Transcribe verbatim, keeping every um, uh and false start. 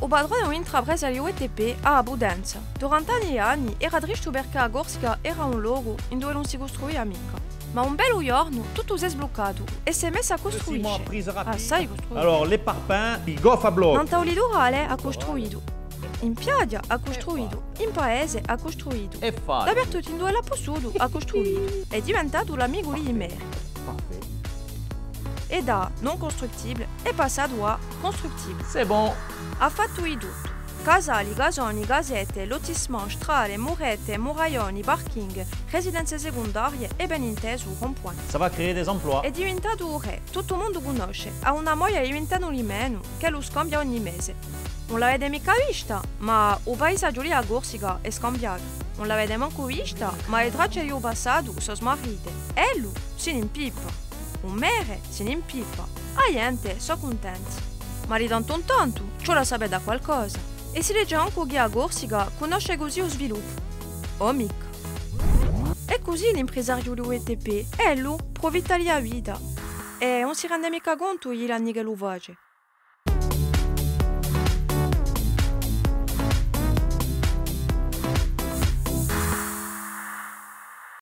U patrone di l'intrapresa di U E T P hà a putenza. Durante anni è anni era tristu perchè a Corsica era un locu induve ùn si custruia micca. Ma un bellu ghjornu tuttu s'hè sbluccatu è s'hè messu à custruisce. Assai custruitu. Alors, les parpaings, i goffa blocchi. Nant'à u liturale hà custruitu. In piaghja hà custruitu. In paese hà custruitu. Dapertuttu induve l'hà pussutu hà custruitu. Hè diventatu l'amicu di i meri. È da non constructible hè passatu à constructible. C'est bon. Hà fattu di tuttu. Casali, casoni, casette, lotissement, strade, murette, muraglioni, parking, residenze secundarie è, ben intesu, rond-point. Ça va créer des emplois. Hè diventatu u rè. Tuttu u mondu cunnosce. Hà una moglia di vint'anni di menu, chì u scambia ogni mese. Ùn l'avete micca vista, ma u paisaghju di a Corsica hè scambiatu. Ùn l'avete mancu vista, ma e tracce di u passatu sò smarrite. Ellu si n'impippa. U meri si n'impippa. A ghjente sò cuntenti. Ma di tantu in tantu ci vole à sapè da qualcosa. È si leghje ancu chì a Corsica cunnosce cusì u sviluppu. O micca. È cusì l'imprisariu di U E T P, ellu, prufitta di a vita. È ùn si rende micca contu di l'anni ch'ellu face.